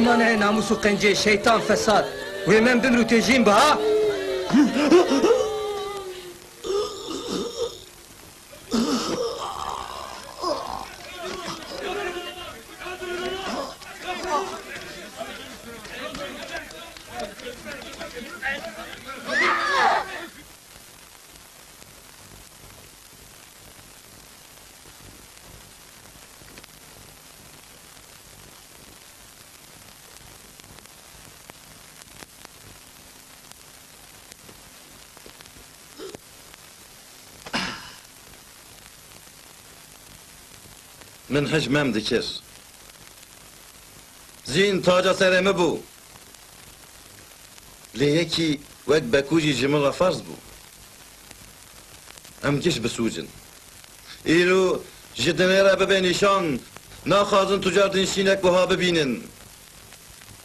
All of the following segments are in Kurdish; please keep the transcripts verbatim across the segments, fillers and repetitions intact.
Mane namûs û qencê, şeytan, fesad. Wê men bimrûtê jîn biha? Min hij mem dikir. Zîn taca serê min bû. Lê yekî wek Bekûjî ji min re ferz bû. Em giş bisûcin. Îro ji dinê re bibe nîşan, naxwazin tu car din şînek wiha bibînin.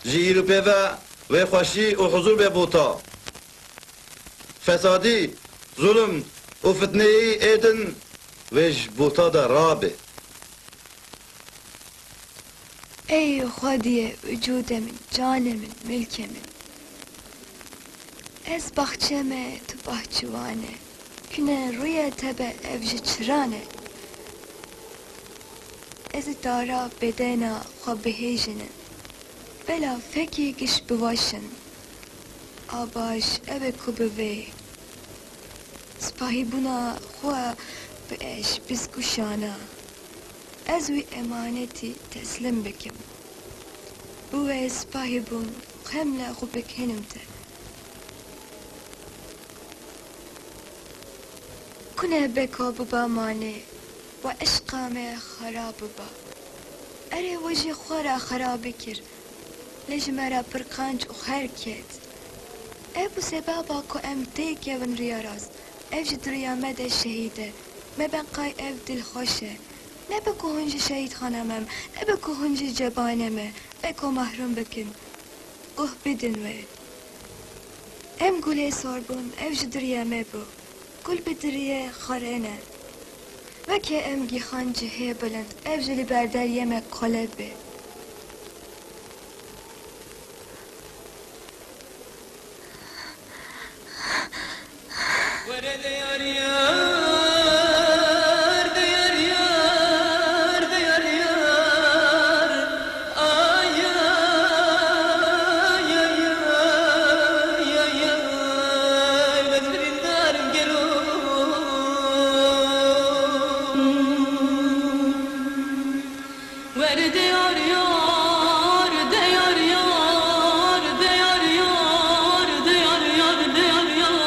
Ji îro pê ve wê xweşî û huzûr bê bota. Fesadî, zulm û fitneyê êdin wê ji bota de rabe. Ey Xwediyê wicûdê min, canê min, milkê min. Ez baxçe me, tu baxçiwan e. Kune rûyê te be, ev ji çiran e. Ez ê dara bedena xwe bihêjine. Bela fekê giş biweşin. A baş ev e ku bivê. Sipahîbûna xwe bi eş, piskûşana. Ez wî emanetî teslim bikim. Bi wê sipahîbûn xem le xwe bikhenim te. Kune beka biba manê, we eşqa me xera biba. Erê, we jî xwe re xera bikir. Lê ji me re pir qenc û xer ket. Ev bû sebeba ku em têkevin riya rast. Ev ji diriya me de şehîd e. Me ben qay ev dilxweş e. Nebe ku hûn ji şehîdxana me, nebe ku hûn ji cebayne me, me ku mehrûm bikin. Guh bidin wê. Em gulê sor bûn, ev ji diriya me bû. Gul bi diriyê xwe re ne. Weke em gîxan cihê bilind, ev jî li ber deriyê me kole be. Were de yar yar, de yar yar, de yar yar. Ay, ay, ay, ay, ay, ay, ez birîndar im gelo. Were de yar yar, de yar yar, de yar yar, de yar yar, de yar yar.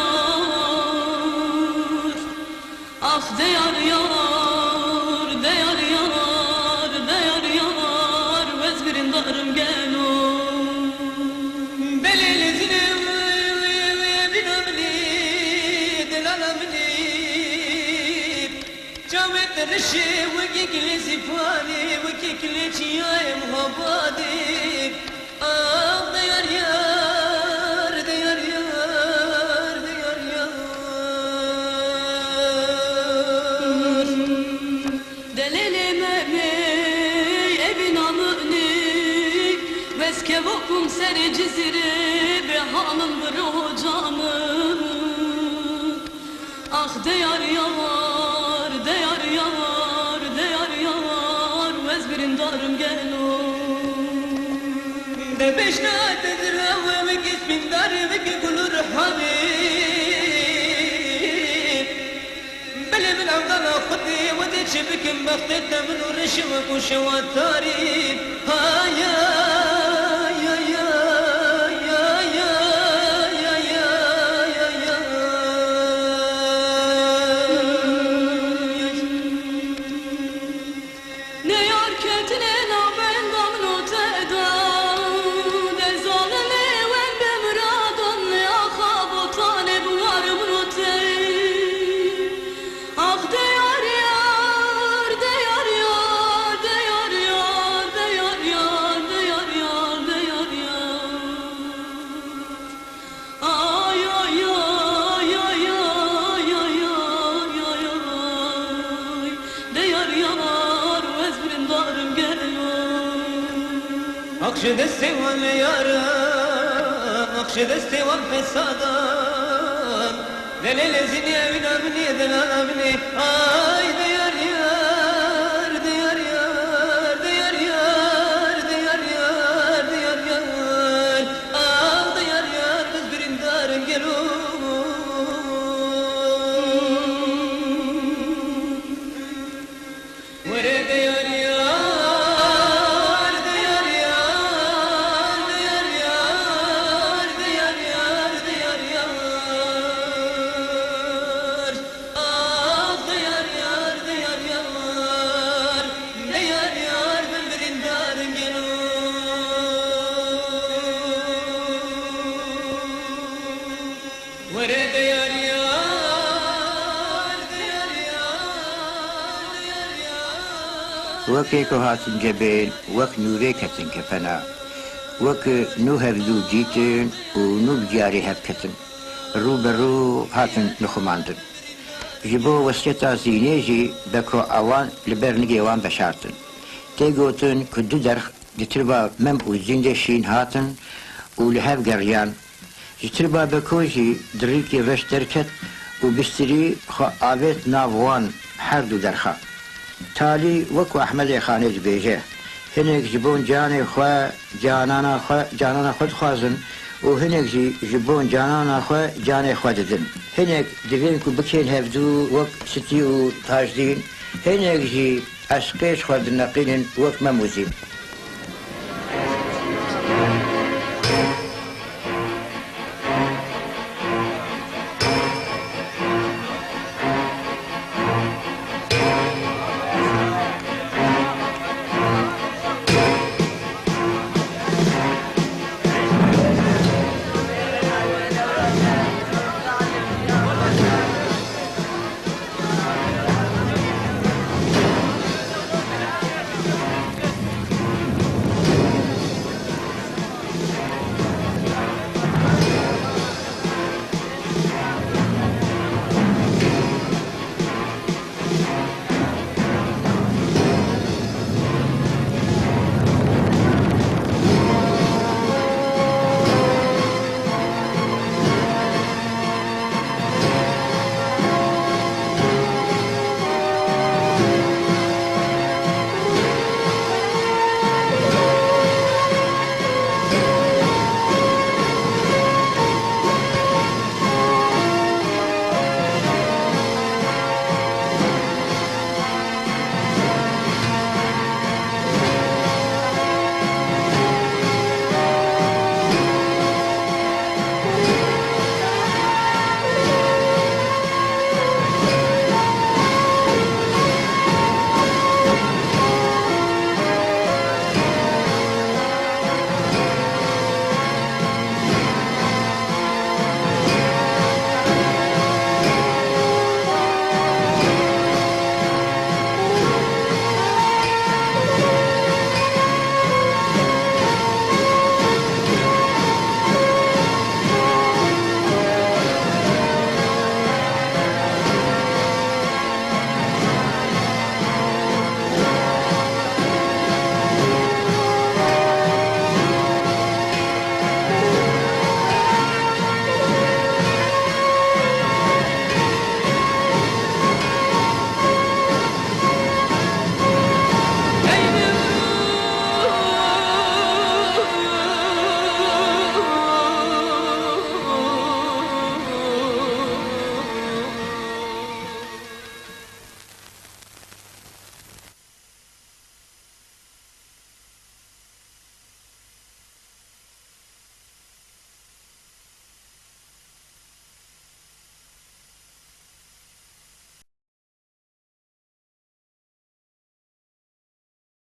Ax de yar yar, de yar yar, de yar yar, ez birîndar im gelo. Belê lezîne wê, wê, wê, bîna min î, delala min î. Çavê te reşê wekî kilê sîpanê, wekî kilê çiyayê Mihabadê. Ax de yar yar, de yar yar, de yar yar. Delêlê me mey, evîna min î, wez kevokum serê Cizîrê, bê halim bi roca min. Ax de yar yar, de yar yar, de yar yar, ez birîndar im gelo. De beşna te zira we wekî spîndar, wekî gul û rihanê. Belê min evdana Xwedê, we dê çi bikim, bextê te min û reşê we ku şewa tarî. Ne yar ketine navbenda min û te de, de zalimê wen be miradan, ne axa botanê bi war min û te. Ax de yar yar, de yar yar, de yar yar, de yar yar, de yar yar. Ji destê wan li yaran, ax ji destê wan fesadan. Delê lezînê ewîna min ê, delala min ê. Ay diyar yar, diyar yar, diyar yar, diyar yar, diyar yar. Ax diyar yar, biz birîndar in gelo. Were diyar yar, diyar yar, diyar yar, diyar yar, diyar yar. Ah, diyar yar, diyar yar, diyar yar, bin birîndar in gelo. Were diyar yar, diyar yar, diyar yar. Wekê ku hatin cebên, wek nûrê ketin kefena. Wek nû hevdû dîtin û nû bi diyarê hev ketin. Rû bi rû hatin nixumandin. Ji bo wesiyeta Zînê jî Beko ewan li ber nigê wan veşartin. Tê gotin ku du derx di tirba Mem û Zîn de şîn hatin û li hev geriyan. Ji tirba Beko jî dirîkî reş derket û bistirî xwe avêt nav wan her du derxa. Talî wek ku Ehmedê Xanê dibêje, hinek ji bo canê xwe, canana xwe, canana xwe dixwazin û hinek jî ji bo canana xwe canê xwe didin. Hinek divên ku bikên hevdû wek Sitî û Tajdîn, hinek jî eşqê ji xwe dineqînin wek Mem û Zîn.